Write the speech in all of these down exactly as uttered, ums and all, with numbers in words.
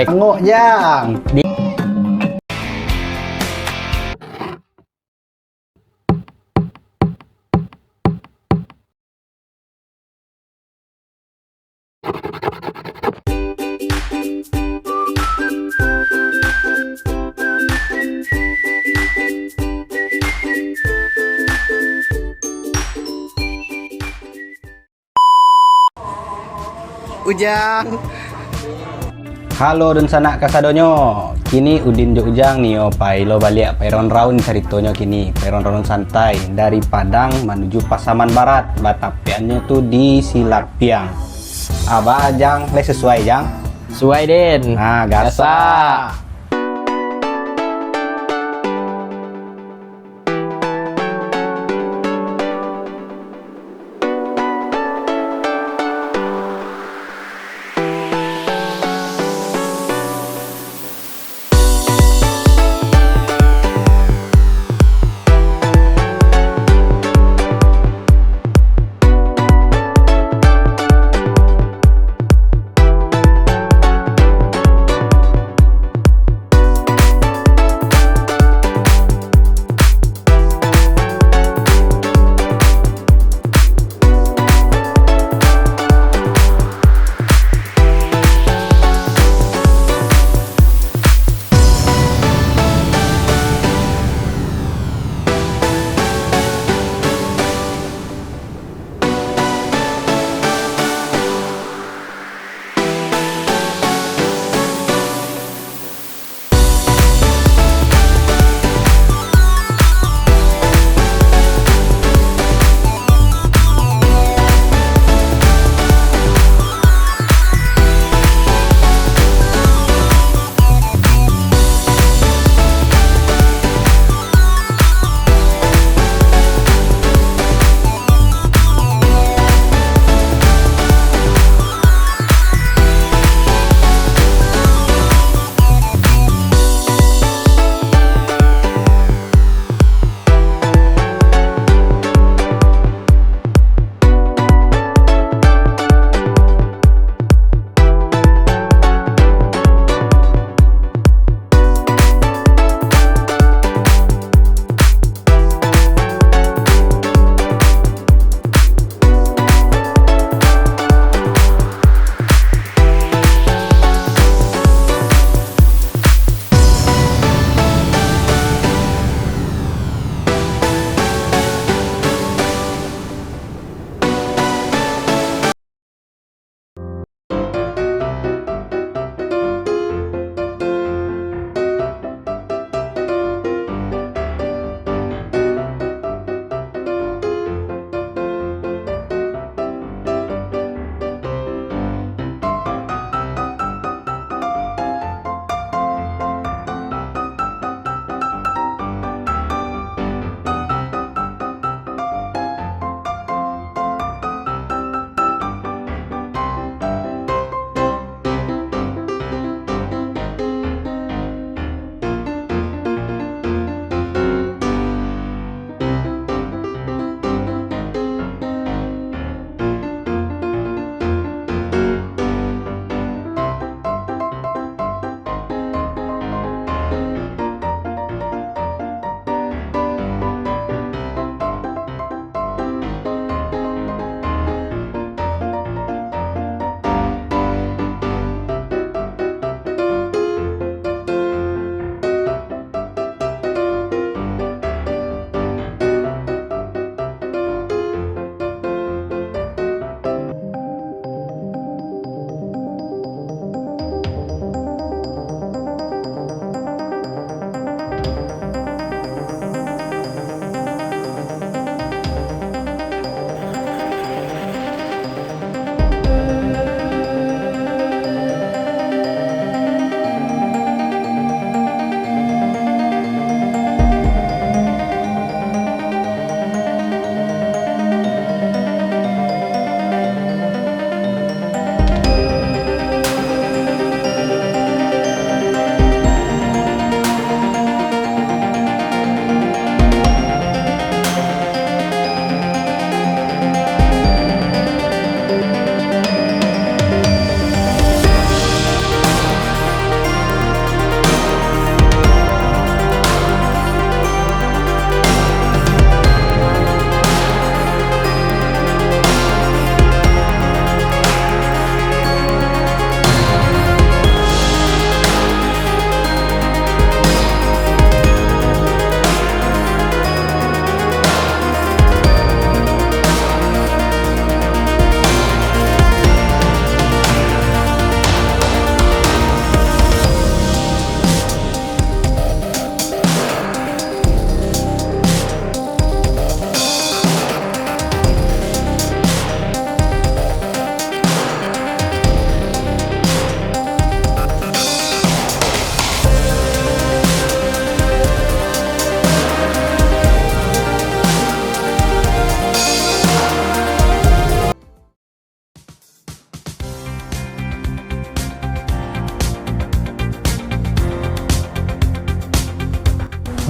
Tangok, Jang. Di- Ujang. Halo dunsanak kasadonyo. Kini Udin jo Ujang nio pai lo baliak pai raun-raun caritonyo kini. Pai raun-raun santai dari Padang manuju Pasaman Barat. Batapiannyo tu di Silapiang. Abah Jang, lai sasuai, Jang? Suai, Din. Nah, gasak. Gasak.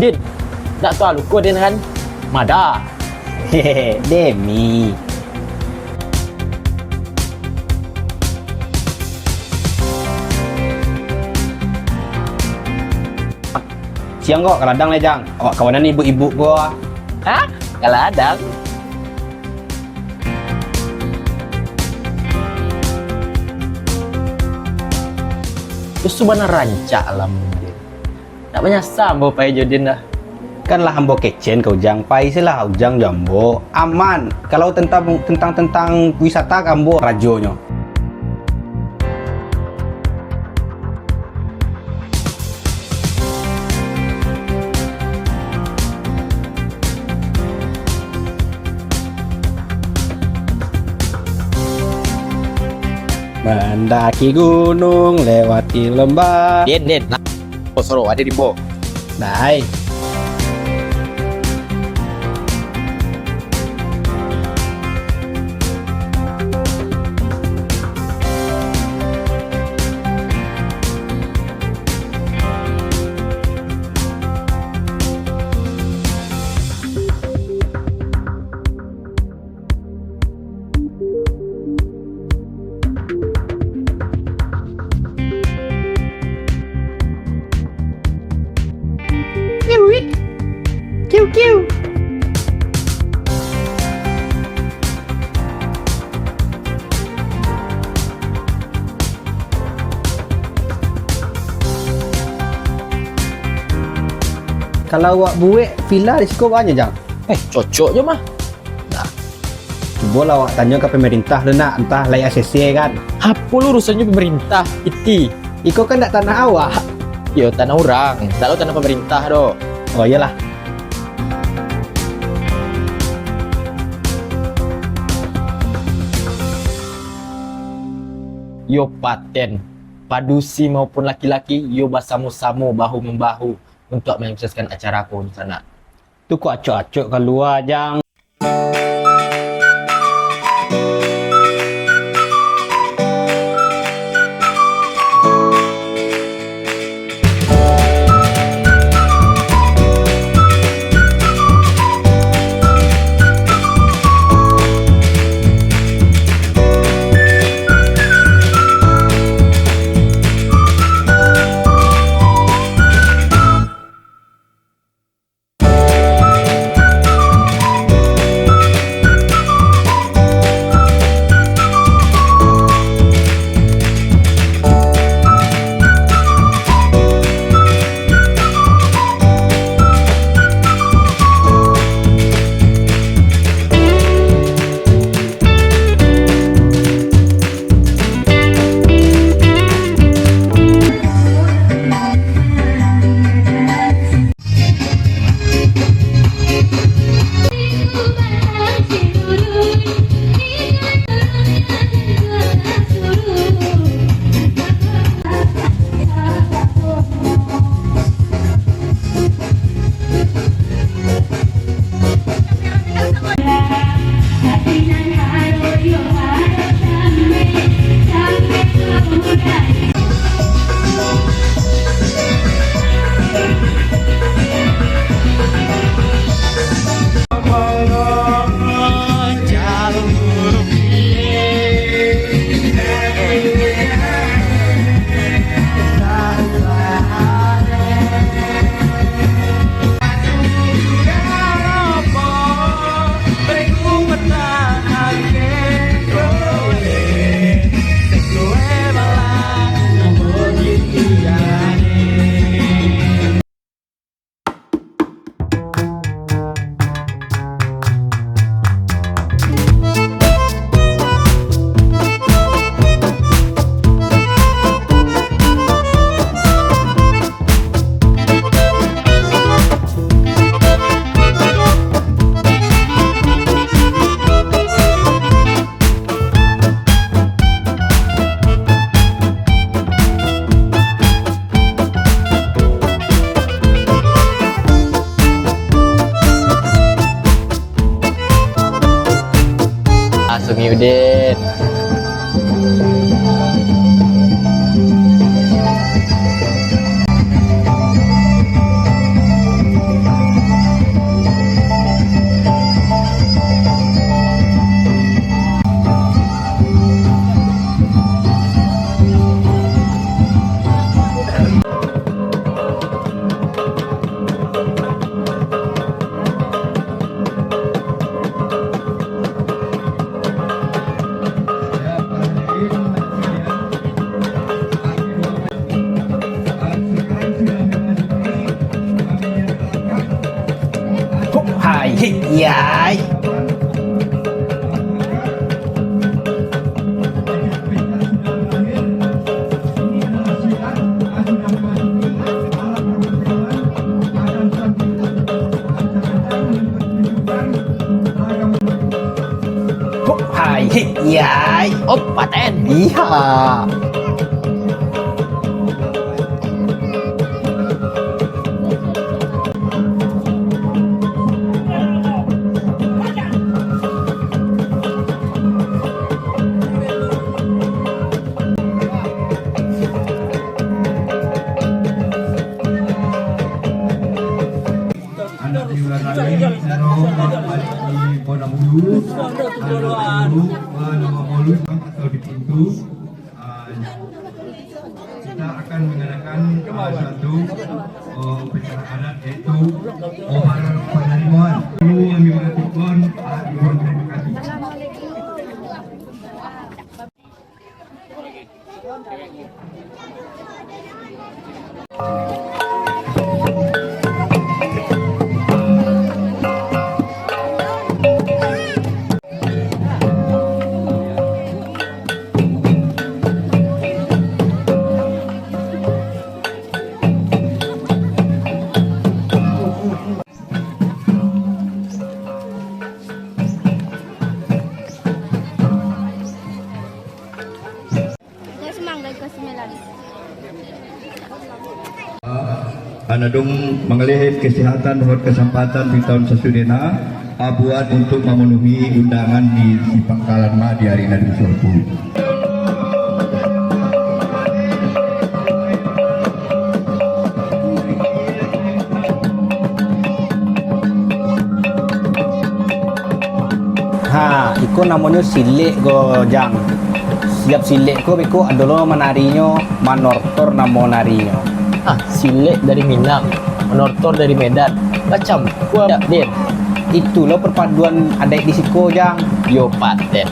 Din, ndak tahu luko Din kan? Mada. Hehe, Demi. Siang ko ka ladang lai, Jang. Awak kawanan ibuk-ibuk ko. Hah? Ka ladang? Dusu bana rancak alam Din. Ndak manyasa ambo pai jo Din dah. Kan lah ambo kecek ka Ujang, pai se lah Ujang jo ambo. Aman. Kalau tantang, tantang, tantang wisata ka ambo rajonyo. Mandaki gunung, lewati lembah. Din, Din, nah. Oh, soro, ado di bo. Dai. Kiu, kiu. Kalau awak buek villa di siko banyak, Jang? Eh, cocok jo mah. Nah, cubolah awak tanyo ka pemerintah tu nak, antah lai A C C kan. Apo lo urusannyo pemerintah, Iti? Iko kan ndak tanah awak. Iyo, tanah urang, ndak lo tanah pemerintah doh. Oh, iyolah. Yo paten, padusi maupun laki-laki, yo basamo-samo, bahu-membahu untuak menyukseskan acara ko di sana. Tu kok acok-acok kalua, Jang. Langsung yuk, Din. Hai, hei, yai, op, paten, iha. Anak di Ulan Langit, Nero, Bang Aliki, Bonabulu, Anak Bulu, Bang Namo Bolu, Bang atau di pintu. Ah, kita akan mengadakan, ah, satu, oh, upacara adat, yaitu obar panarimoan. Dulu kami mengatakan, ah, Ibu terima kasih. Anadong mangalih kesehatan buat kesempatan di tahun sasudena, buat untuk memenuhi undangan di, di pangkalan ma di hari nan disuatu. Ha, iko namonyo silek ko, Jang. Siap silek ko, beko ado lo manarinyo, manortor namo narinyo. Ah, silek dari Minang, manortor dari Medan. Macam kuadak, Den. Itulah perpaduan adaik di siko, Jang. Yo, paten.